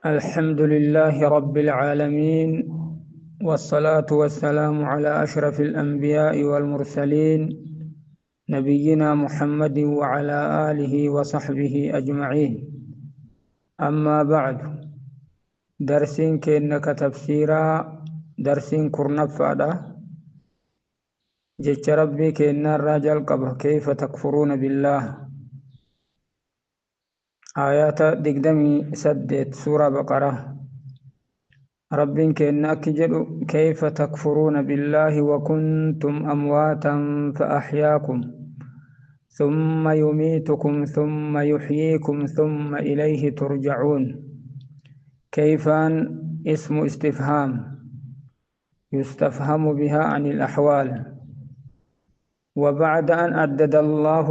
الحمد لله رب العالمين، والصلاة والسلام على أشرف الأنبياء والمرسلين، نبينا محمد وعلى آله وصحبه أجمعين. أما بعد، درسين كأنك تفسيرا درسين كرنفادا جتش ربي كأن الرجل قبه كيف تكفرون بالله، آيات دقدمي سدت سورة بقرة. رب كأنك جل كيف تكفرون بالله وكنتم أمواتا فأحياكم ثم يميتكم ثم يحييكم ثم إليه ترجعون. كيف اسم استفهام يستفهم بها عن الأحوال. وبعد أن عدد الله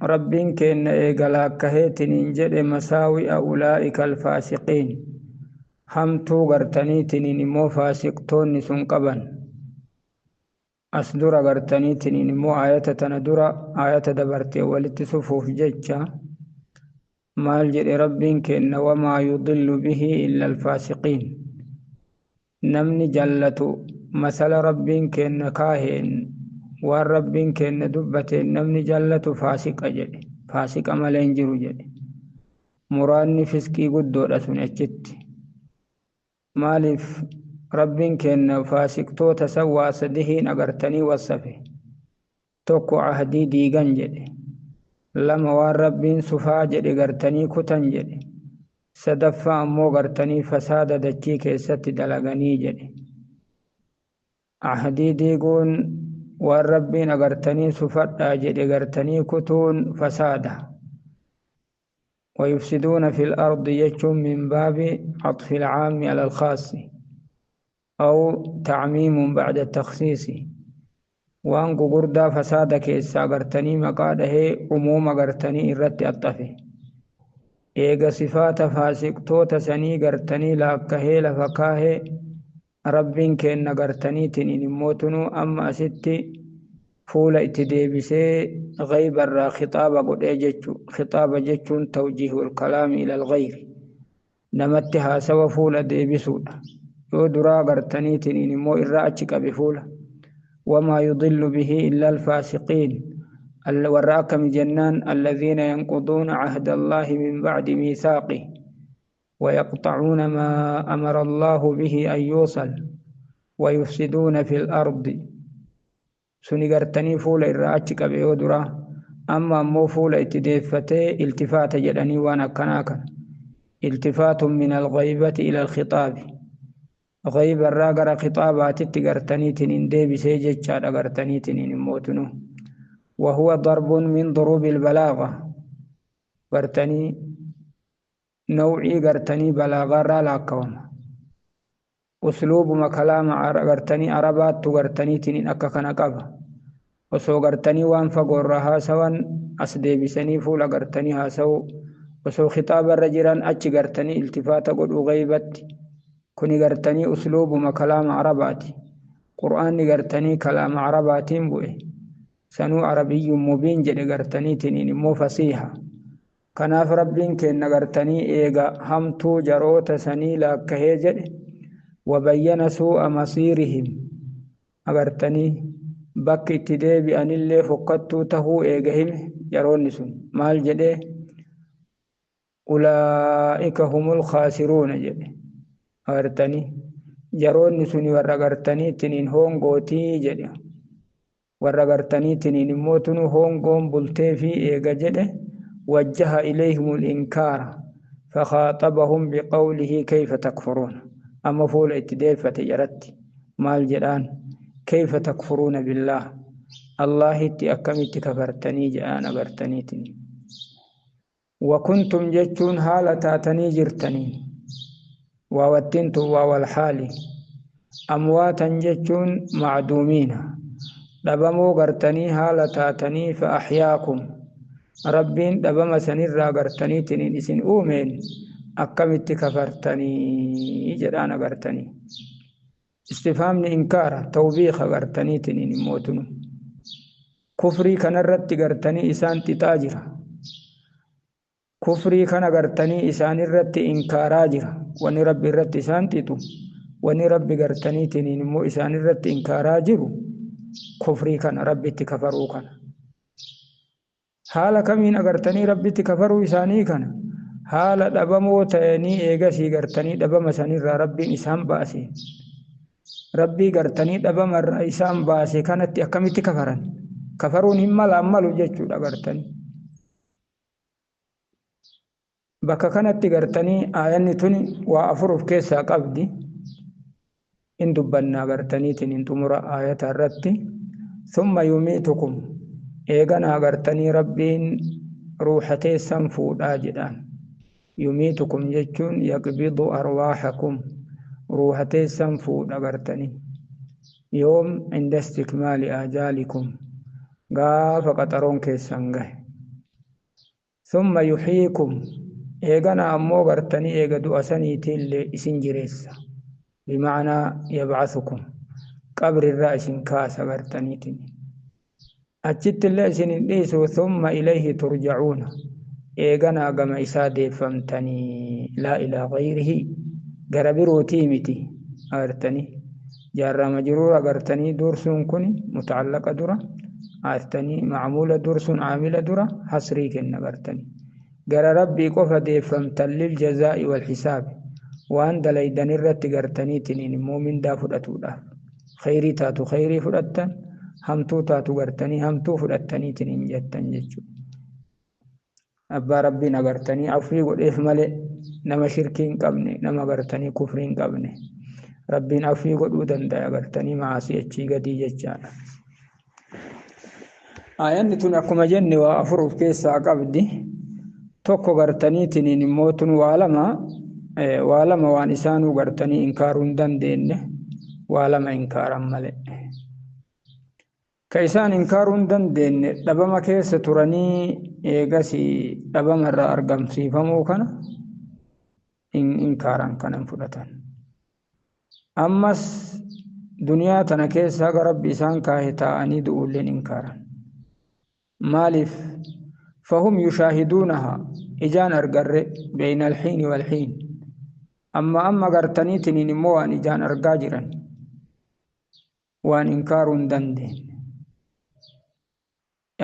رب كأن إيقلا كهيتنين جد مساوئ أولئك الفاسقين، همتو غرتنيتنين مو فاسقتون سنقبا أصدر غرتنيتنين مو آية تندر آية دبرتي ولتسفوف ججا مال جد رب كأن وما يضل به إلا الفاسقين. نمني جلت مثل رب كأن كاهن والرب كأن دبته نمني جلت فاسق جد فاسق ملين جرو جد مراني فسقي قدو رسون أجت مالف رب كأن فاسق تو تسوى سدهين أغرتني وصفه توكو عهدي ديغن جد لما والرب سفا جد غرتني كتن جد سدفا أمو غرتني فساد دچي كيست دلغني جد عهدي ديغون والربين أغرتني سفدا جد غرتني كتون فسادا. ويفسدون في الأرض يجم من باب عطف العام على الخاص أو تعميم بعد التخصيص. وان غردا فسادا كيسا غرتني مقاده عموم غرتني إرت أطفه إيغا صفات فاسق توت سني غرتني لاكهي لفكاهي ربين كأن غرتني تنين موتنو أما أستي فول اتديبسي غيب الرا خطاب قد اجتشو خطاب جتشون توجيه الكلام إلى الغير نمتها سوى فول ديبسونا يودرا غرتني تنين مو إرأتك بفولة. وما يضل به إلا الفاسقين وراكم جنان الذين ينقضون عهد الله من بعد ميثاقه ويقطعون ما أمر الله به أن يوصل ويفسدون في الأرض. سنغرتني فول إرأتك بيودرا أما مو فول اتديفتي التفات جدني وانا كناكا التفات من الغيبة إلى الخطاب غيب الراغر خطابات تغرتني تنين دي بسيجة غرتني تنين موتنو. وهو ضرب من ضروب البلاغة غرتني نوعي غرتني بلاغة لا كوم أسلوب ما كلام غرتني عربات تغرتني تنين أكا كنقب وسو غرتني وان فقرها سوان أسدي بسني فول غرتني هاسو وسو خطاب الرجلان أتش غرتني التفات قد غيبت كوني غرتني أسلوب ما كلام عرباتي قرآن غرتني كلام عرباتي بوي سنو عربي مبين جد غرتني تنين مو فصيحة. كناف ربين كن غرتني إيغا همتو جروت سني لا كهجد وبين سوء مصيرهم أغرتني بك اتدي بأن اللي فقدتو تهو إيغهم يرون سن مال جده أولئك هم الخاسرون جده أغرتني جرون سن ورغرتني تنين هون غوتي جده ورغرتني تنين موتنو هون غون بلتي في إيغا جده وجه إليهم الإنكار فخاطبهم بقوله كيف تكفرون. أما فول اتدي فتجرت مال جدان كيف تكفرون بالله الله اتأكمت كفرتني جاءنا برتنيتني وكنتم جتون حالة تاتني جرتني ووتنتم والحال أمواتا جتون معدومين دبمو غرتني حالة تاتني فأحياكم ربين دبما سنرى غرتني تنين إسن أومين أكمت كفرتني جدان غرتني استفهام إنكار توبيخ غرتني تنين موتنو كفري كنرت غرتني إسان تتاجر Kufrii kana gartanii isaan irratti inkaaraa jira. Wanni Rabbi irratti isaan xixu, wanni Rabbi gartaniitiin immoo isaan irratti inkaaraa jiru kufrii kana, Rabbitti kafaruu kana. Haala kamiin agartanii Rabbitti kafaruu isaanii kana? Haala dhabamoo ta'anii eegasii gartanii dhabama sanirraa Rabbiin isaan baase. Rabbii gartanii dhabamarraa isaan baase kanatti akkamitti kafaran? Kafaruun hin malaan malu jechuudha gartanii. Bakka kanatti gartanii aayanni tuni waa afur of keessaa qabdi. In dubbannaa gartaniitiin hin xumura aayata irratti. Thumma yumiitukum, eeganaa gartanii Rabbiin ruuxa teessan fuudhaa jedhaan. Yumiitukum jechuun yaqbidu arwaahakum, ruuxa teessan fuudha gartanii. Yoom? Inda istikmaali ajaalikum, gaafa qaxaroon keessan gahe. Thumma yuhyiikum, eeganaa ammoo gartanii eega du'a saniitiillee isin jireessa. Bima'anaa yab'athukum, qabrirraa isin kaasa gartaniitiin. Achittillee isin hin dhiisu. Thumma ilayhi turja'uuna, eeganaa gama isaa deeffamtanii, laa ilaa ghayrihi, gara birootii miti agartanii. Jaarraa majruura gartanii dursuun kun muta'allaqa dura agartanii, macmuula dursuun caamila dura hasrii kenna gartanii. Gara Rabbii qofa deeffamtan, lil jazaa'i wal hisaabi, waan dalaydan irratti gartaniitiin immoo mindaa fudhatuudhaaf. Khayrii taatu khayrii fudhattan, hamtuu taatu gartanii hamtuu fudhattaniitiin hin jettan jechuudha. Abbaa Rabbiin agartanii afrii godheef malee, nama shirkii hin qabne, nama gartanii kufrii hin qabne, Rabbiin afrii godhuu danda'a agartanii maasii achii gadii jechaadha. Aayanni tun akkuma jenne waa afur of keessaa qabdi. Tokko gartaniitiin immoo tun waa lama, waa lama waan isaanuu gartanii inkaaruu hin dandeenye, waa lama inkaaran malee. Ka isaan inkaaruu hin dandeenye dhabama keessa turanii eegasii dhabamarraa argamsiifamuu kana inkaaran, kana hin fudhatan. Ammas duniyaa tana keessa haga Rabbi isaan kaahe taa'anii du'uulleen inkaaran. Maaliif? Fahum yushaahiduunaha, ijaan argarre, beeyna alxiini walxiin. Amma amma gartaniitiniin immoo waan ijaan argaa jiran waan inkaaruu hin dandeenye.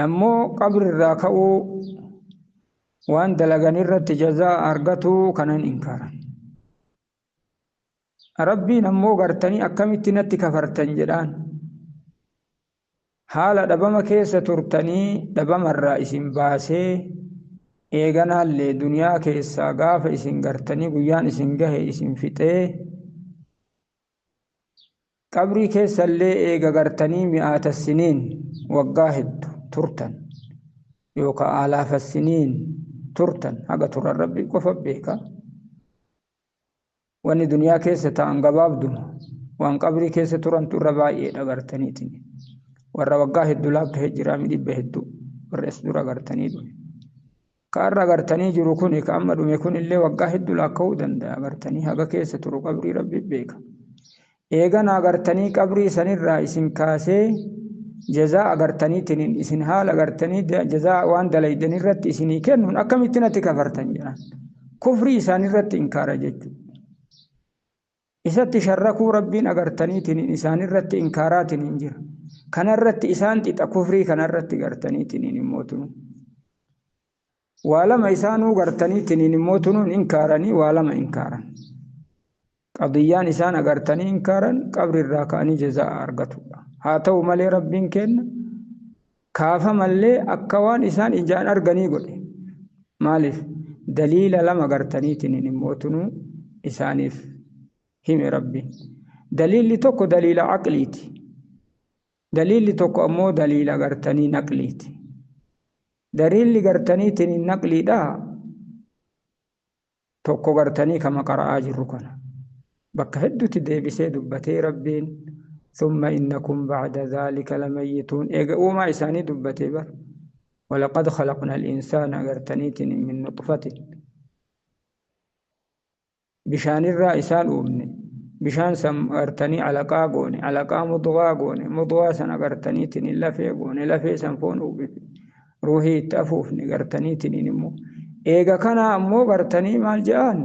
Ammoo qabrirraa ka'uu, waan dalagan irratti jazaa argatuu kanan inkaaran. Rabbiin ammoo gartanii akkamitti natti kafartan jedhaan. Haala dhabama keessa turtanii dhabamarraa isin baasee, eeganaallee duniyaa keessaa gaafa isin gartanii guyyaan isin gahe isin fixee, qabrii keessallee eega gartanii mi'aata siniin, waggaa heddu turtan, yookaan alaafa siniin turtan, haga turan Rabbi qofa beeka. Wanni duniyaa keessa ta'an gabaabduma, waan qabrii keessa turantu irra baay'eedha gartaniitiin. Warra waggaa hedduu laakka'ee jira, dhibba hedduu warra as dura gartanii dhume. Ka har'a gartanii jiru kun, ka amma dhume kun illee waggaa hedduu laakka'uu danda'a gartanii, haga keessa turu qabrii Rabbi beeka. Eeganaa gartanii qabrii sanirraa isin kaasee jazaa agartaniitiin isin haala gartanii jazaa waan dalaydan irratti isinii kennuun akkamitti natti kafartan jedhan. Kufrii isaanirratti inkaara jechuudha. Isatti sharrakuu Rabbiin agartaniitiin isaanirratti inkaaraatiin hin jira. Kanarratti isaan xixa, kufrii kanarratti gartaniitiin immoo tunu. Waa lama isaanuu gartaniitiin immoo tunuun inkaaranii, waa lama inkaaran. Qadiyyaan isaan agartanii inkaaran qabrirraa ka'anii jazaa argatudha. Haa ta'u malee Rabbiin kenna kaafamallee akka waan isaan ijaan arganii godhe. Maaliif? Daliila lama gartaniitiin immoo tunuu isaaniif hime Rabbiin. Daliilli tokko daliila aqliiti. Daliilli tokko ammoo daliila gartanii naqliiti. Daliilli gartaniitiin naqliidha tokko gartanii kama qara'aa jirru kana. Bakka hedduutti deebisee dubbatee Rabbiin thumma innakum ba'da dhalika lamayyituun, eega uumaa isaanii dubbatee bar. Walaqad khalaqna al-insaana gartaniitiin min nutfatin, bishaanirraa isaan uumne, bishaan san gartanii alaqaa goone, alaqaa mudgaa goone, mudgaa san agartaniitiin lafee goone, lafee san foon uwwifne, ruuhii itti afuufne gartaniitiin immoo Eega kana ammoo gartanii maal je'an?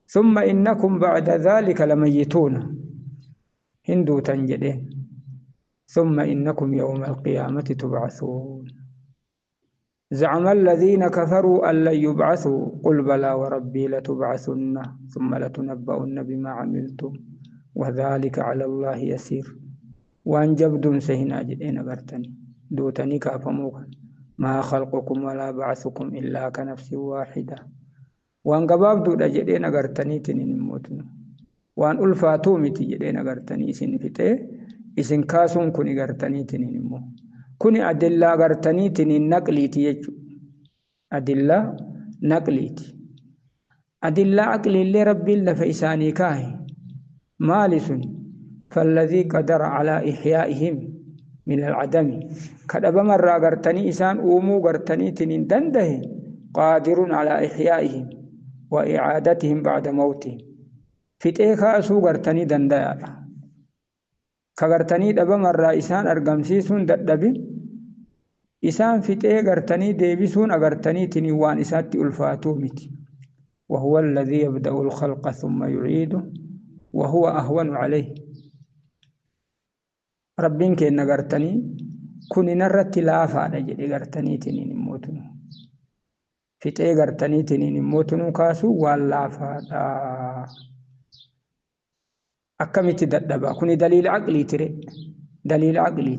Summa innakum ba'da dhaalika lamayyituuna. Hin duutan jedheen. Summa innakum yawma alqiyaamati tub'athuun. زعم الذين كفروا أن لن يبعثوا قل بلى وربي لتبعثن ثم لتنبؤن بما عملتم وذلك على الله يسير. وأن جبدون سهنا جدين غرتني دوتني كافموك ما خلقكم ولا بعثكم إلا كنفس واحدة. وأن قباب دودا جدين غرتني تنين موتن وأن ألفاتو متي جدين غرتني إسن فتي إسن كاسون كوني غرتني تنين مو كوني أدلة غرتني تنين نقليتي يجو أدلة نقليتي أدلة عقلي اللي ربي اللي فإساني كاهي مالس فالذي قدر على إحيائهم من العدم كدب مرة غرتني إسان أومو غرتني تنين دنده قادر على إحيائهم وإعادتهم بعد موتهم فتئ أسو غرتني دنده كغرتني دب مرة إسان أرقمسيسون ددب إسان فتئ غرتني ديبسون أغرتني تنوان إسات ألفاتومت وهو الذي يبدأ الخلق ثم يعيده وهو أهون عليه. ربين كي نغرتني كوني نرت لافا نجد غرتني تنين موتنو فتئ غرتني تنين موتنو كاسو واللافا أكمت ددبا كوني دليل عقلي تري دليل عقلي.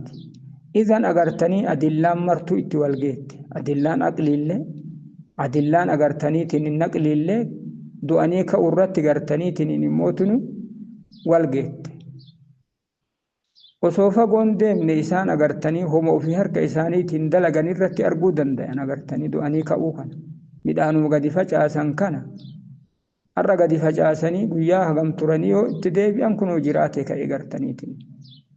إذن أغرتني أدلان مرتو اتوالجيت أدلان عقلي اللي أدلان أغرتني تنين نقلي اللي دؤني كأورت غرتني تنين موتنو والجيت. وسوف قون ديمne isaan agartanii homa ofii harka isaaniitiin dalagan irratti arguu danda'an agartanii du'anii ka'uu kana midhaanuma gadi facaasan kana har'a gadi facaasanii guyyaa hagam turanii yoo itti deebi'an kunuu jiraate ka'e gartaniitiin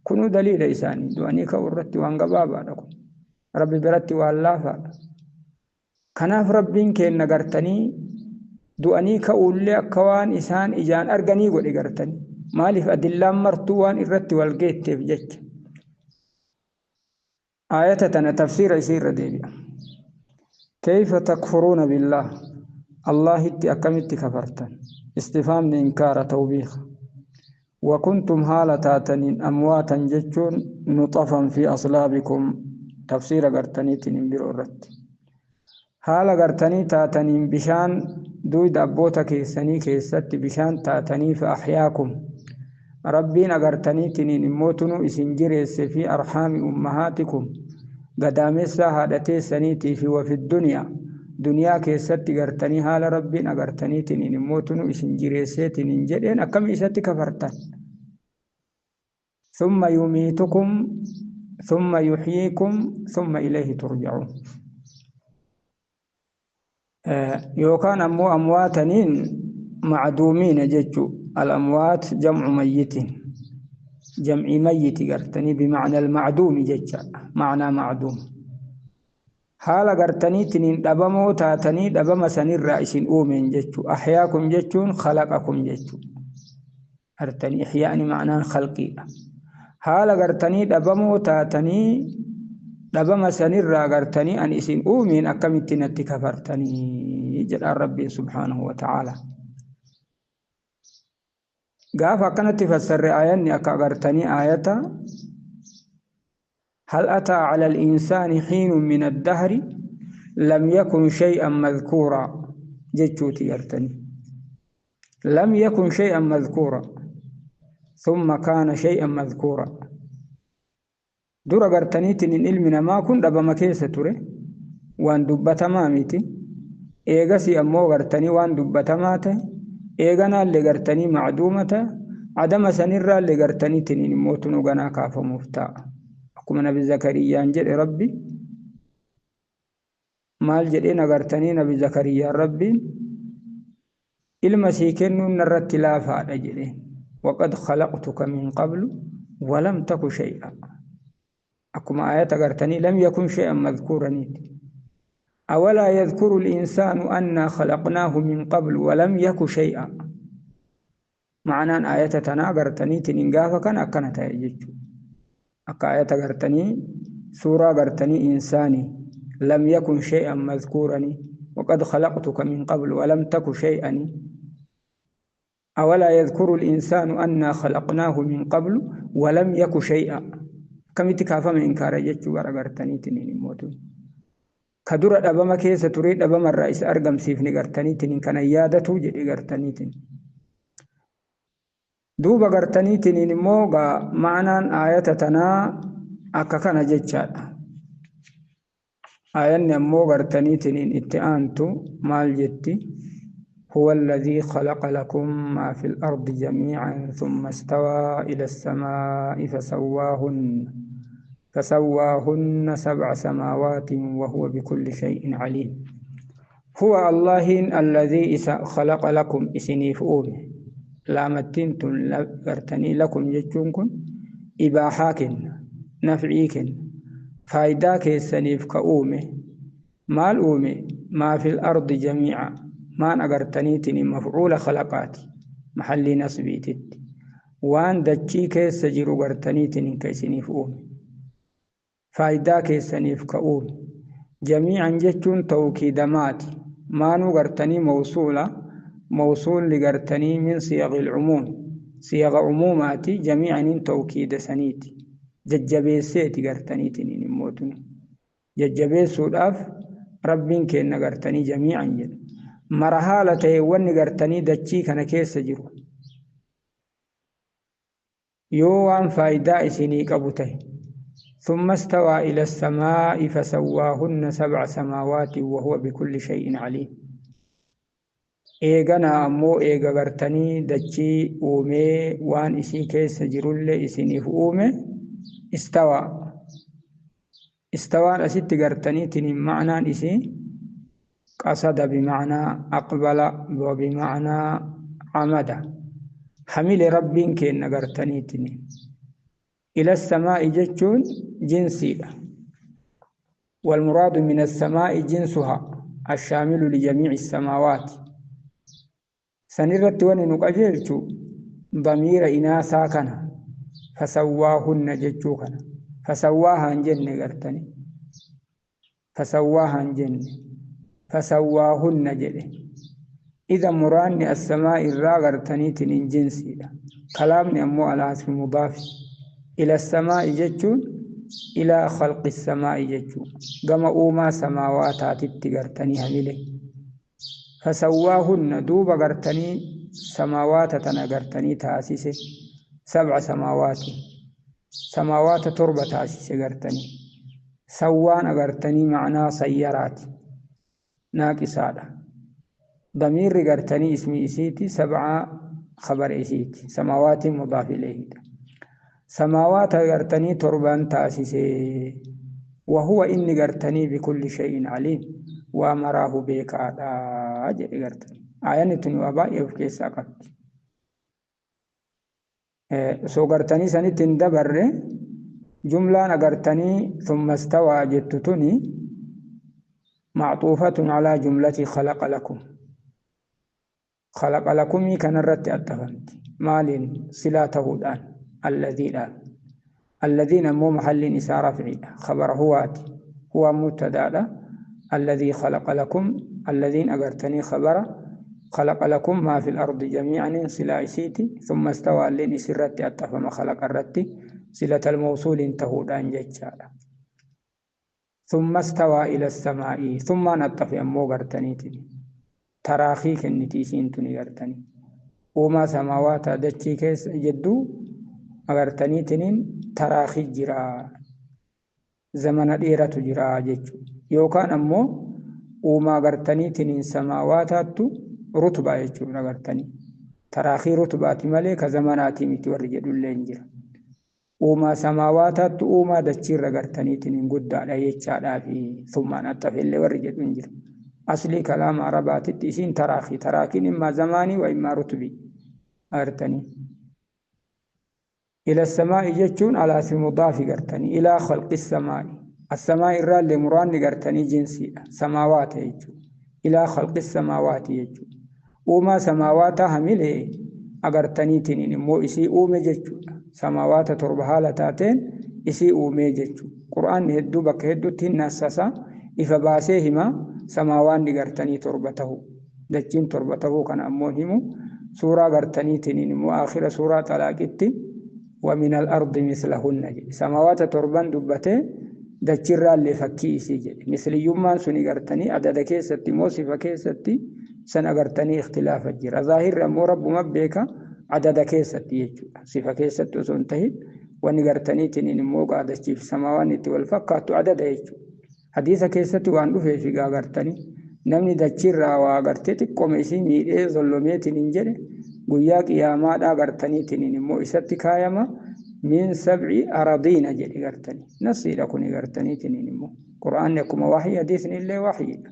kunuu daliila isaanii du'anii ka'uu irratti waan gabaabaadha kun rabbi biratti waan laafaadha. Kanaaf rabbiin kenna gartanii du'anii ka'uullee akka waan isaan ijaan arganii godhe gartanii maaliif adillaan martuu waan irratti wal geetteef jecha. آية تفسير يسير ديبيا كيف تكفرون بالله الله أكملت كفرتا استفهام إنكار توبيخ وكنتم هالتاتن أمواتا جتشون نطفا في أصلابكم تفسير قرتنيتن برورت haala gartanii taataniin bishaan duyda abboota keessanii keessatti bishaan taatanii fa ahyaakum rabbiin agartaniitiniin immootunu isin jireesse fi arhaami ummahaatikum gadaamessaa haadha teessaniitii fi wafi duniyaa duniyaa keessatti gartanii haala rabbiin agartaniitiniin immootunu isin jireesseetiniin jedheen akkami isatti kafartan. ثم يميتكم ثم يحييكم ثم إليه ترجعون. يوكان أمو أمواتنين معدومين جتشو الأموات جمع ميت جمع ميت قرتني بمعنى المعدوم جتشا معنى معدوم حال قرتني تنين دبمو تاتني دبم سنين رئيسين أومين جتشو أحياكم جتشون خلقكم جتشو قرتني إحياءني معنى خلقي حال قرتني دبمو تاتني دبما سنرى قرتني أن إسين أومين أكملت نتي كفرتني جل ربي سبحانه وتعالى. قاف كانت تفسر آية أكا قرتني آية هل أتى على الإنسان حين من الدهر لم يكن شيئا مذكورا جتشوتي قرتني لم يكن شيئا مذكورا ثم كان شيئا مذكورا dura gartaniitiin ilmi namaa kun dhabama keessa ture waan dubbatamaa miti eegasii ammoo gartanii waan dubbatamaa ta'e eeganaallee gartanii macduuma ta'e adama sanirraallee gartaniitiin immoo tunu ganaa kaafamuuf ta'a. Akkuma nabi Zakariyyaan jedhe rabbi maal jedheen agartanii nabi Zakariyyaan rabbiin ilma sii kennuun narratti laafaadha jedheen waqad khalaqtuka min qablu walam taku shay'a أكما آيات قرتني لم يكن شيئا مذكورا أولا يذكر الإنسان أنا خلقناه من قبل ولم يك شيئا معنى أن آية تنا قرتني تنقافا كان أكنتا يجيش أكا آية قرتني سورة قرتني إنساني لم يكن شيئا مذكورا وقد خلقتك من قبل ولم تك شيئا. أولا يذكر الإنسان أنا خلقناه من قبل ولم يك شيئا. كم تكافى من إنكار جتشو غرغرتنيتنين موتون. كدر أبما كيس تريد أبما الرئيس أرقم سيفني غرتنيتنين كان يادتو جدي غرتنيتن. دوبا غرتنيتنين موغا معنى آية تنا أكا كان جتشا. آية نمو غرتنيتنين اتئانتو مال جتي هو الذي خلق لكم ما في الأرض جميعا ثم استوى إلى السماء فسواهن 7 سماوات وهو بكل شيء عليم. هو الله الذي خلق لكم إسنيف أومه لامتنتم لغرتني لكم جتشونكم إباحاكن نفعيكن فايداك السنيف كأومه مال أومه ما في الأرض جميعا ما نغرتنيتني مفعول خلقاتي محل نصبيتت وان دچي كيس جيرو غرتنيتني كيسنيف أومه فايداك السنيف كأومه جميعا جتشون توكيدمات ما نغرتني موصولة موصول لغرتني من صيغ العموم صيغ عموماتي جميعا توكيد سنيتي ججبيسيتي غرتنيتني نموتن ججبيسو داف ربين كين غرتني جميعا جد مرحالة ون غرتني دچي كان كيس جرو يوان فايدة إسيني قبوته. ثم استوى إلى السماء فسواهن 7 سماوات وهو بكل شيء عليم. إيغانا أمو إيغا غرتني دچي أومي وان إسي كيس جرول إسيني فأومي استوى استوى أسيت غرتني تني معنى إسي قصد بمعنى أقبل وبمعنى عمد حمل ربين كين غرتني تني إلى السماء جتشون جنسي والمراد من السماء جنسها الشامل لجميع السماوات. سنرت ونقجلت ضمير إناثا كان فسواهن جتشوكنا فسواها جن غرتني فسواها جن فسواهن جل. إذا مراني السماء الرا غرتني تنين جنسي كلامني أمو على اسم مضاف إلى السماء جتشون إلى خلق السماء جتشون كما أوما سماوات تتغرتني هميله فسواهن دوب غرتني سماوات تنغرتني تاسيسه 7 سماوات سماوات تربة تاسيسه غرتني سوان غرتني معنى سيارات ناقصة ضمير غرتني اسمي إسيتي 7 خبر إسيتي سماوات مضاف إليه سماوات غرتني تربان تاسيسه وهو إني غرتني بكل شيء عليم ومراه بك أجر غرتني آيانتني وباء يفكي ساقط سو غرتني سنتين دبر جملة غرتني ثم استوى جتتني معطوفة على جملة خلق لكم خلق لكم كان الرت أتفنت مال صلاته الآن الذي لا الذين مو محل إسارة فعل خبر هو هو مبتدا الذي خلق لكم الذين أجرتني خبر خلق لكم ما في الأرض جميعا صلة سيتي ثم استوى لين سرت أتفهم خلق الرت صلة الموصول انتهوا أن جتشالا ثم استوى إلى السماء ثم نطف أمو غرتني تراخي كنتي سينتني غرتني وما سماوات دتشي كيس جدو أغرتني تنين تراخي جرا زمن ديرة جرا جتشو يوكان أمو وما غرتني تنين سماواتاتو رتبة يجو غرتني تراخي رتبات ملك زماناتي متورجد اللينجر وما سماواتاتو وما دتشير غرتني تنين قد على يتشالا في ثم نطف اللي ورجد انجر أصلي كلام عربات التسين تراخي تراكين إما زماني وإما رتبي غرتني إلى السماء جتشون على اسم مضاف غرتني إلى خلق السماء السماء الرال لمران غرتني جنسي سماوات يجو إلى خلق السماوات يجو وما سماوات همله أغرتني تنين مو إسي أومي جتشو سماوات تربها لتاتين إسي أومي جتشو قرآن هدو بك هدو تين ناسسا إفا باسيهما Samaawaanni gartanii 7 ta'u, dachiin 7 ta'uu kana ammoo himu. Suuraa gartaniitiin immoo aakhira suuraa Xalaaqitti ومن الأرض مثلهن jedhe. Samaawaata 7 dubbatee dachirraallee fakkii isii jedhe. Misliyyummaan suni gartanii adada keessatti immoo sifa keessatti san agartanii ikhtilaafa jira. Zaahirri ammoo rabbuma beeka adada keessatti jechuudha. Sifa keessatti osoo hin tahin wanni gartaniitiin immoo qaadachiif samaawaan itti wal fakkaattu adada jechuudha. Hadiisa keessatti waan dhufeef egaa gartanii namni dachirraa waa gartee xiqqooma isii miidhee zollomeetiin hin jedhe guyyaa qiyaamaadhaa gartaniitiin immoo isatti kaayama min sab'i aradiina jedhe gartanii. Nasiidha kuni gartaniitiin immoo Qur'aanni akkuma wahii hadiisni illee wahiidha.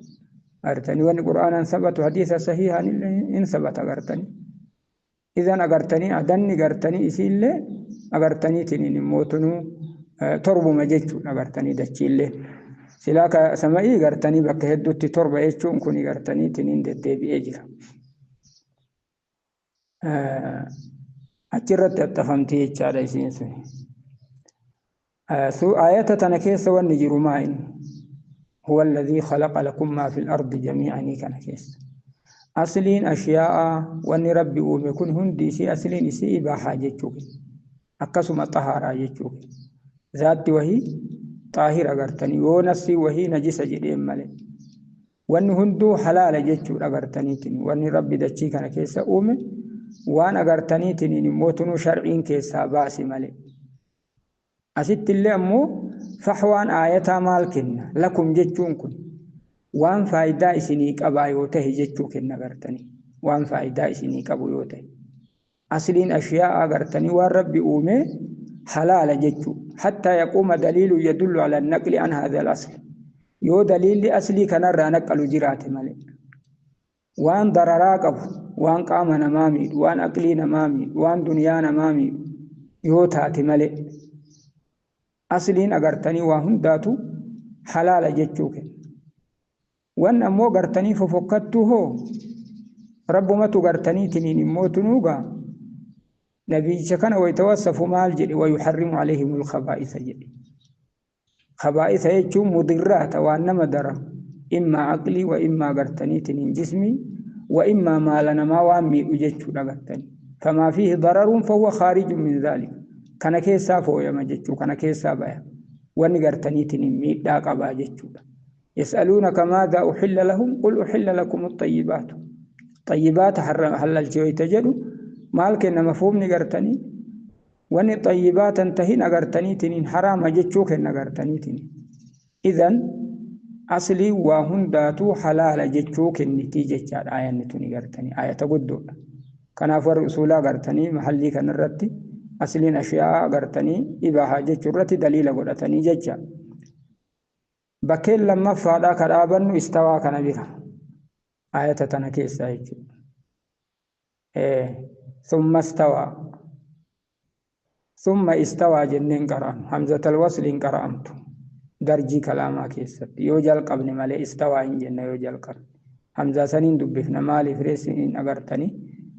Gartanii wanni Qur'aanaan sabatu hadiisa sahihaan illee hin sabata gartanii. Idan agartanii adanni gartanii isiillee agartaniitiin immoo tunuu 7 jechuudha agartanii dachiillee. Silaa ka sama'ii gartanii bakka hedduutti 7 jechuun kuni gartaniitiin deddeebi'ee jira. Achirratti axxafamtii jechaadha isiin suni. Ayata tana keessa wanni jiru maa inni? Huwa alladhii khalaqa lakum maa fil ardi jamii'anii kana keessa. Asliin ashyaa'a wanni rabbi uume kun hundi isii asliin isii ibaahaa jechuu kenna. Akkasuma xahaaraa jechuu kenna. Zaatti wahii xaahira gartanii yoo nafsii wahii najisa jedheen malee. Wanni hunduu halaala jechuudha agartaniitiin. Wanni rabbi dachii kana keessa uume waan agartaniitiin immoo tunuu sharciin keessaa baase malee. Asitti illee ammoo fahwaan aayataa maal kenna? Lakum jechuun kun waan faayidaa isinii qabaa yoo ta'e jechuu kenna agartanii. Waan faayidaa isinii qabu yoo ta'e. Asliin ashiyaa'a agartanii waan rabbi uume halaala jechuu. Hattaa yaquuma daliilu yadullu ala naqli an haadha al-asl. Yoo daliilli aslii kanarraa naqalu jiraate malee. Waan dararaa qabu, waan qaama namaa miidhu, waan aqlii namaa miidhu, waan duniyaa namaa miidhu yoo taate malee. Asliin agartanii waa hundaatu halaala jechuu kenna. Waan ammoo gartanii fofokkattuu hoo rabbumatu gartaniitiin immoo tunuugaa nabiyyicha kana waytawassafu maal jedhe wayuharrimu alayhimul khabaa'isa jedhe. Khabaa'isa jechuun mudirraata waan nama dara immaa aqlii wa immaa gartaniitiin jismii wa immaa maala namaa waan miidhu jechuudha gartanii. Famaa fiihi dararuun fahuwa khaarijun min dhaalik. Kana keessaa fooyama jechuu kana keessaa baya. Wanni gartaniitiin miidhaa qabaa jechuudha. يسألونك ماذا أحل لهم قل أحل لكم الطيبات. طيبات حللت ويتجدوا مالك إن مفهوم نقرتني واني طيبات انتهي نقرتني تنين حرام جتشوك نقرتني تنين. إذن أصلي وهن داتو حلال جتشوك النتيجة آية نتوني قرتني آية تقدو كان أفر أصولا قرتني محلي كان الرتي أصلين أشياء قرتني إباحة جتشو الرتي دليل قرتني جتشا. Bakkeen lammaffaadhaa kan dhaabannu istawaa kana bira. Ayata tana keessa jechuudha. Summa istawaa. Summa istawaa jenneen qara'amu. Hamzatal wasliin qara'amtu. Darjii kalaamaa keessatti. Yoo jalqabne malee istawaa hin jenna yoo jalqabne. Hamzaa saniin dubbifna maaliif reessiin agartanii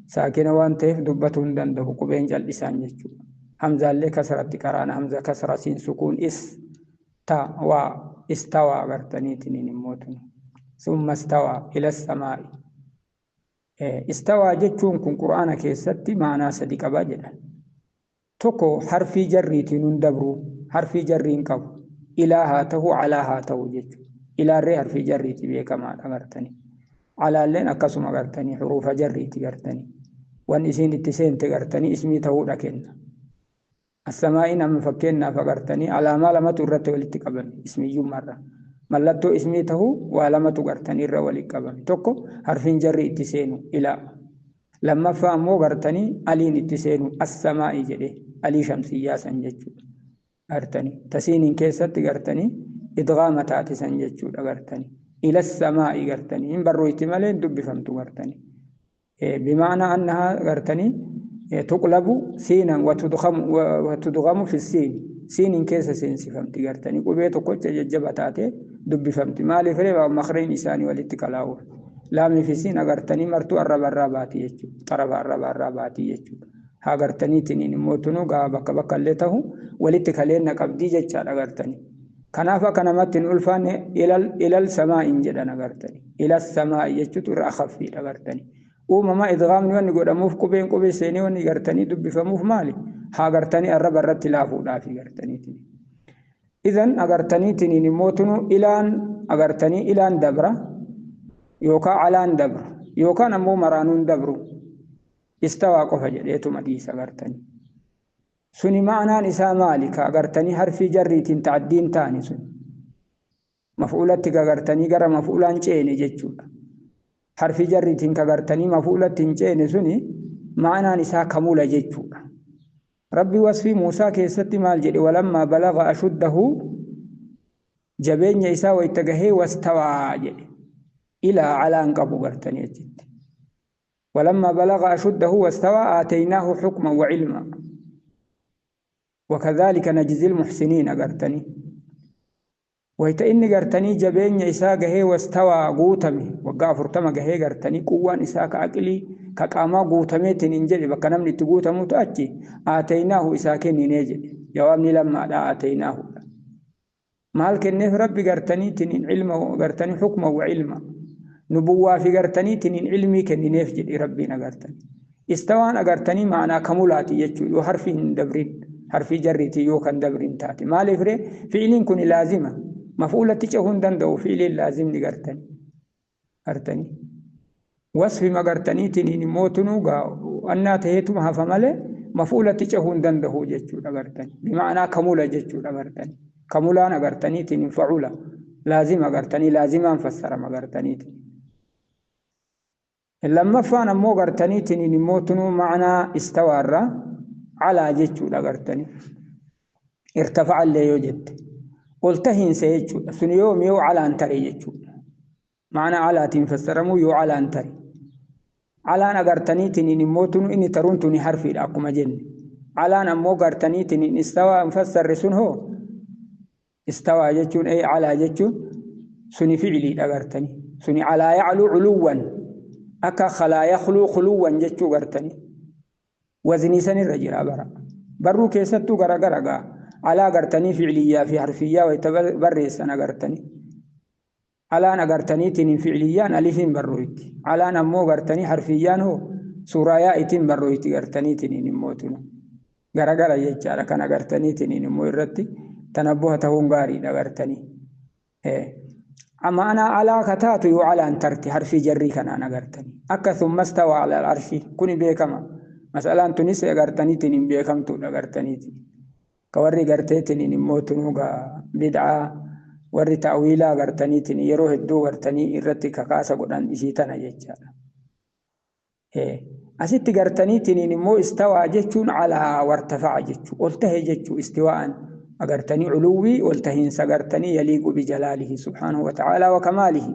saakina waan ta'eef dubbatuu hin danda'u qubeen cal'isaan jechuudha. Hamzaallee kasratti qaraana. Hamza kasra siin sukuun is ta waa. استوى غرتنيتنين موتن ثم استوى إلى السماء. استوى جتشون كن قرآن كيستي معنا صديق باجدا تكو حرفي جريتين دبرو حرفي جرين كو إلى هاته على هاته جتشو إلى الري حرفي جريتي بيكما غرتني على لين أكسم غرتني حروف جريتي غرتني وان إسين اتسين تغرتني اسمي تهو لكن السماء نم فكنا فقرتني على ما لم ترت ولتقبل اسمي مرة ملتو اسمي تهو ولم تقرتني الرولي قبل توكو حرفين جري اتسينو إلى لما فهمو قرتني ألين اتسينو السماء جدي ألي شمسية سنجتشو قرتني تسين كيست قرتني إدغام تاتي سنجتشو قرتني إلى السماء قرتني إن برو احتمالين دب فهمتو قرتني بمعنى أنها قرتني تقلب سينا وتدغم في السين سين كيس سين سفهمتي قرتني قبيت قلت ججبتاتي دب فهمتي مالي فريبا مخرين إساني والاتكالاو لامي في سين قرتني مرتو الرب الرباتي يجو طرب الرب الرباتي يجو ها قرتني تنين موتنو قابك بك اللي تهو والاتكالين قبدي ججال قرتني Kanaaf akka namatti hin ulfaanne ilal samaa'i jedhan agartani. Ilal samaa'i jechuutu irra akhaffiidha agartani. Uumama idgaamni wanni godhamuuf qubeen qubee seenee wanni gartanii dubbifamuuf maali? Haa gartanii arraba irratti laafuudhaafi gartaniitiin. Idan agartaniitiin immoo tunu ilaan agartanii ilaan dabra yookaan alaan dabra yookaan ammoo maraanuun dabru istawaa qofa jedheetuma dhiisa agartanii. Suni ma'anaan isaa maali? Ka agartanii harfii jarriitiin ta'addiin taane sun. Maf'uulatti ka agartanii gara maf'uulaan ceene jechuudha. Harfii jarriitiin ka agartanii maf'uulatti hin ceene suni ma'anaan isaa kamula jechuudha. Rabbi wasfii Muusaa keessatti maal jedhe? Walammaa balaga ashuddahu jabeenya isaa wayita gahee wastawaa jedhe. Ilaa alaan qabu gartanii achitti. Walammaa balaga ashuddahu wastawaa aataynaahu hukman wa ilma. وكذلك نجزي المحسنين أغرتني ويتا إني غرتني جبين إسا غهي واستوى غوتمي وقا فرتما غهي غرتني قوان إسا كأقلي كقاما غوتمي تننجل بكنمني تغوتمو تأتي آتيناه إسا كني نيجل جوابني لما لا آتيناه مالك النف ربي غرتني تنين علم غرتني حكمه وعلما نبوة في غرتني تنين علمي كني نفجل ربي نغرتني استوان أغرتني معنا كمولاتي يجو يحرفين دبرين harfii jarriitii yoo kan dabrin taate maaliif ree fi'iliin kun laazima maf'uulatti cehuu hin danda'u fi'iliin laazimni gartanii gartanii wasfi magartaniitiin immoo tunuu gaa annaa taheetuma hafa malee maf'uulatti cehuu hin danda'u jechuudha gartanii bima'anaa kamula jechuudha gartanii kamulaan agartaniitiin facula laazima gartanii laazimaan fassarama gartaniitiin. Lammaffaan ammoo gartaniitiin immoo tunuu ma'anaa istawaarraa calaa jechuudha gartanii irtafaca illee yoo jette ol tahiinsa jechuudha sun yoom yoo calaan tare jechuudha ma'anaa calaatiin fassaramuu yoo calaan tare calaan agartaniitiin immoo tunu inni taruun tuni harfiidha akkuma jenne calaan ammoo gartaniitiin istawaa hin fassarre sun hoo istawaa jechuun ee calaa jechuun suni ficiliidha gartanii suni calaa yacluu culuwwan akka khalaa yakluu khuluwwan jechuu gartanii waznii sanirra jira bara barruu keessattuu garagara gaa alaa gartanii ficiliyyaa fi harfiyyaa wayta barreessan agartanii alaan agartaniitiin ficiliyyaan alifiin barrooyti alaan ammoo gartanii harfiyyaan hoo suuraa yaa'itiin barrooyti gartaniitiin immoo tunu garagara jechaadha kan agartaniitiin immoo irratti tanabbuha ta'uun gaariidha gartanii ma'anaa alaa ka taatu yoo alaan tarte harfii jarrii kanaan agartanii akka thumma stawaa alal arshi kuni beekama masalaan tunis agartaniitiin hin beekamtuudha agartaniitiin ka warri garteetiin immoo tunuugaa bid'aa warri ta'wiilaa agartaniitiin yeroo hedduu gartanii irratti kakaasa godhan isii tana jechaadha. Asitti gartaniitiin immoo istawaa jechuun alaa wartafa'a jechuu ol tahe jechuu istiwaa'an agartanii culuwwii ol tahiinsa gartanii yaliiqu bijalaalihi subhaanahu wa ta'aalaa wa kamaalihi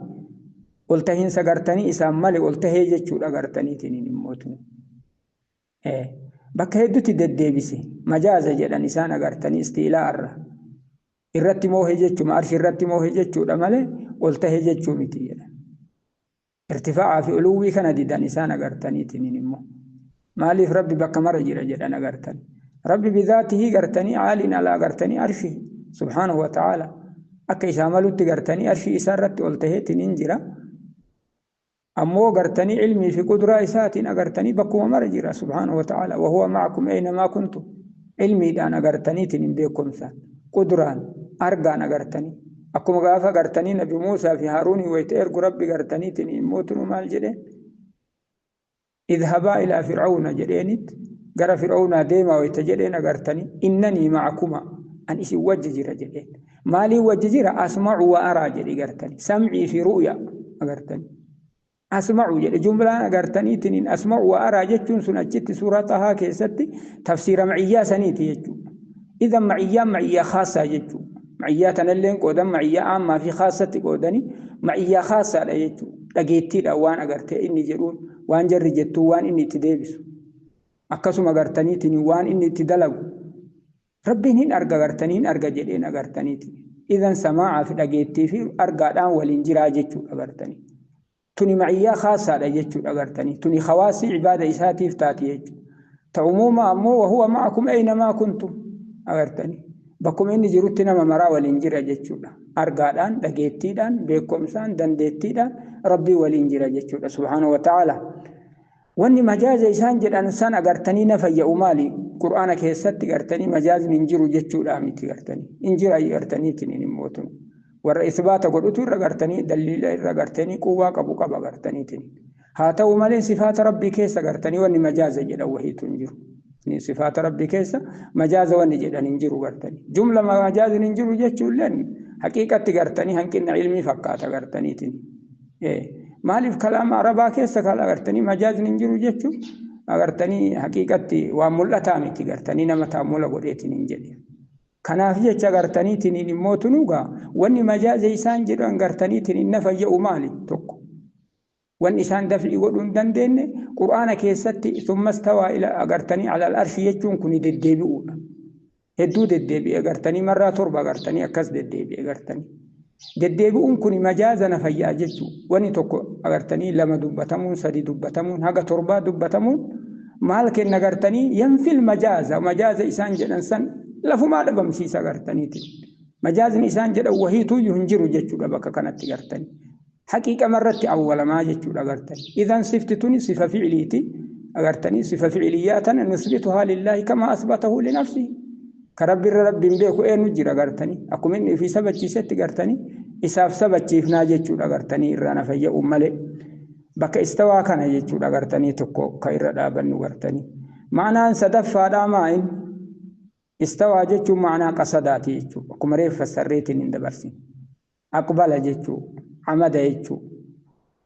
ol tahiinsa gartanii isaan male ol tahee jechuudha agartaniitiin immoo tunu. Bakka hedduutti deddeebise majaaza jedhan isaan agartanii istiilaa irra irratti moohe jechuudha arshi irratti moohe jechuudha malee ol tahe jechuu miti jedhan. Irtifaa'aa fi uluwwii kana didan isaan agartaniitiin immoo maaliif rabbi bakka mara jira jedhan agartanii. Rabbi bidaatihi gartanii caaliin alaa gartanii arshi subhaanahu wa ta'aala akka isaa malutti gartanii arshii isaa irratti ol taheetiin jira. Ammoo gartanii ilmii fi kuduraa isaatiin agartanii bakkuma mara jira subhaanahu wa ta'aala wahuwa ma'akum aynamaa kuntum ilmiidhaan agartaniitiin hin beekumsaan kuduraan argaan agartanii akkuma gaafa gartanii nabi Muusaa fi Haaruunii wayita ergu rabbi gartaniitiin immoo tunu maal jedheen idhabaa ilaa fir'auna jedheenit gara fir'aunaa deemaa wayita jedheen agartanii innanii ma'akuma an isin wajji jira jedheen maaliin wajji jira asma'u wa araa jedhi gartanii samcii fi ru'ya agartanii asma'u jedhe jumlaan agartaniitiin asma'u wa araa jechuun sun achitti suuraa xahaa keessatti tafsiira maciyyaa saniiti jechuudha. Idan maciyyaan maciyyaa khaasaa jechuudha. Maciyyaa tanalleen qoodan maciyyaa aammaa fi khaasatti qoodanii maciyyaa khaasaadha jechuudha. Dhageettiidha waan agartee inni jedhuun waan jarri jettuu waan inni itti deebisu. Akkasuma agartaniitiin waan inni itti dalagu. Rabbiin hin arga agartanii hin arga jedheen agartaniitiin. Idan samaa'aa fi dhageettii fi argaadhaan waliin jiraa jechuudha agartanii. Tuni maciyyaa khaasaadha jechuudha agartanii. Tuni khawaasii cibaada isaatiif taati jechuudha. Ta'umuuma ammoo wahuwa ma'akum aynamaa kuntum agartanii. Bakkuma inni jirutti nama maraa waliin jira jechuudha. Argaadhaan, dhageettiidhaan, beekumsaan, dandeettiidhaan Rabbii waliin jira jechuudha subhaanahu wa ta'ala. Wanni majaaza isaan jedhan san agartanii na fayya'u maali? Qur'aana keessatti gartanii majaazni hin jiru jechuudha miti gartanii. Hin jira gartaniitiin hin mootun. Warra isbaata godhutu irra gartanii daliila irra gartanii quwwaa qabu qaba gartaniitiin. Haa ta'u malee sifaata Rabbii keessa gartanii wanni majaaza jedhan wahiitu hin jiru. Sifaata Rabbii keessa majaaza wanni jedhan hin jiru gartanii. Jumla majaazni hin jiru jechuulleen haqiiqatti gartanii hanqina ilmii fakkaata gartaniitiin. Maaliif kalaama arabaa keessa kala gartanii majaazni hin jiru jechuun agartanii haqiiqatti waan mul'ataa miti gartanii nama taamula godheetiin hin jedhe. Kanaaf jecha gartaniitiin immoo tunugaa wanni majaaza isaan jedhan gartaniitiin hin fayya'u maali tokko. Wanni isaan dafii godhuu hin dandeenye Qur'aana keessatti summas tawaa ila agartanii alal arshi jechuun kun deddeebi'uudha. Hedduu deddeebi'e gartanii marraa 7 gartanii akkas deddeebi'e gartanii. Deddeebi'uun kun majaaza na fayyaa jechuudha. Wanni tokko agartanii 2 dubbatamuun 3 dubbatamuun haga 7 dubbatamuun maal kenna gartanii yanfil majaaza majaaza isaan jedhan san lafumaa dhabamsiisa gartaniiti. Majaazni isaan jedhan wahiituyyuu hin jiru jechuudha bakka kanatti gartanii. Haqiiqa marratti awwalamaa jechuudha gartanii. Idan sifti tuni sifa fi'iliiti agartanii sifa fi'iliyyaa tana nusbituhaa lillaahi kama asbatahu linafsihi. Ka Rabbi irra Rabbiin beeku eenyu jira gartanii akkuma inni ofii sabachiisetti gartanii isaaf sabachiifnaa jechuudha gartanii irraa na fayya'u malee bakka istawaa kana jechuudha gartanii tokko ka irra dhaabannu gartanii. Ma'anaan sadaffaadhaa maa'in istawaa jechuun ma'anaa qasadaati jechuudha akkuma reeffa sarreetiin hin dabarsin. Aqbala jechuudha amada jechuudha.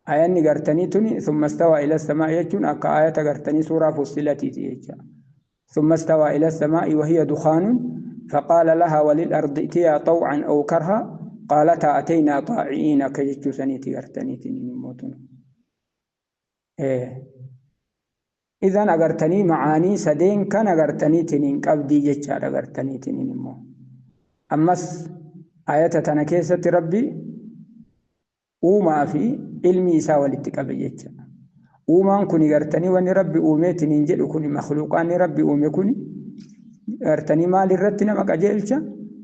Ayanni gartanii tuni summa istawaa ila samaa jechuun akka ayata gartanii suuraa Fusilatiiti jecha. ثم استوى إلى السماء وهي دخان فقال لها وللأرض ائتيا طوعا أو كرها قالتا أتينا طائعين كجتشو سنيتي أرتنيتي نموتن. إذن أغرتني معاني سدين كان أغرتني تنين قبدي جتشار أغرتني تنين مو. أمس آية تنكيسة ربي وما في علمي ساوى للتقبي جتشار. Uumaan kuni gartanii wanni Rabbi uumeetiin hin jedhu kuni makhluuqaanni Rabbi uume kuni gartanii maal irratti nama qajeelcha?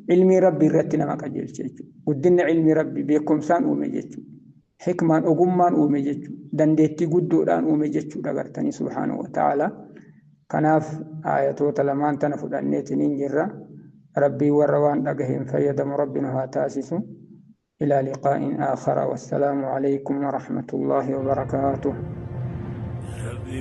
Ilmii Rabbi irratti nama qajeelcha jechuudha. Guddinni ilmii Rabbi beekumsaan uume jechuudha. Hikmaan ogummaan uume jechuudha. Dandeettii guddoodhaan uume jechuudha gartanii subhaanahu wa ta'ala. Kanaaf ayatoota lamaan tana fudhanneetiin hin jirra. Rabbii warra waan dhagaheen fayyadamu Rabbi nu haa taasisu. إلى لقاء آخر والسلام عليكم ورحمة الله وبركاته. ربي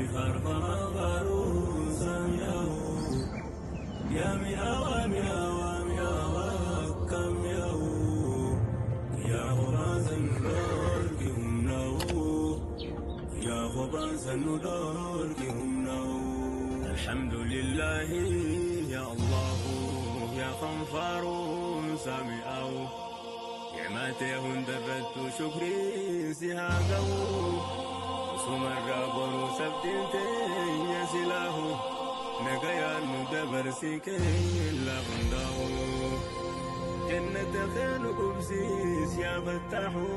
الحمد لله يا الله يا خنفار سامعه نعمته درت شكري سهاقه سمر رابر سبتنتي يا سلاه نقيا ندبر سيكي لا غنداه جنة خير قبسيس يا فتاحو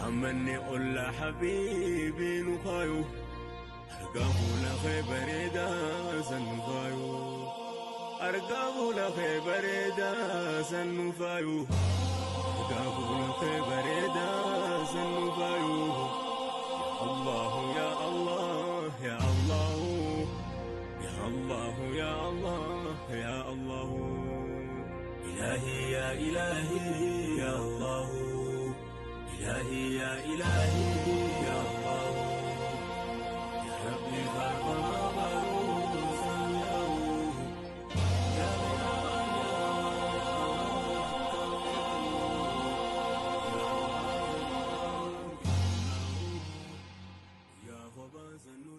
همني قل حبيبي نخايو أرقاه لخي بريدا سنفايو أرقاه لخي بريدا سنفايو أرقاه لخي بريدا سنفايو يا الله يا الله يا الله يا الله يا الله يا الله إلهي يا إلهي يا الله إلهي يا إلهي يا الله يا ربي يا غبا سنو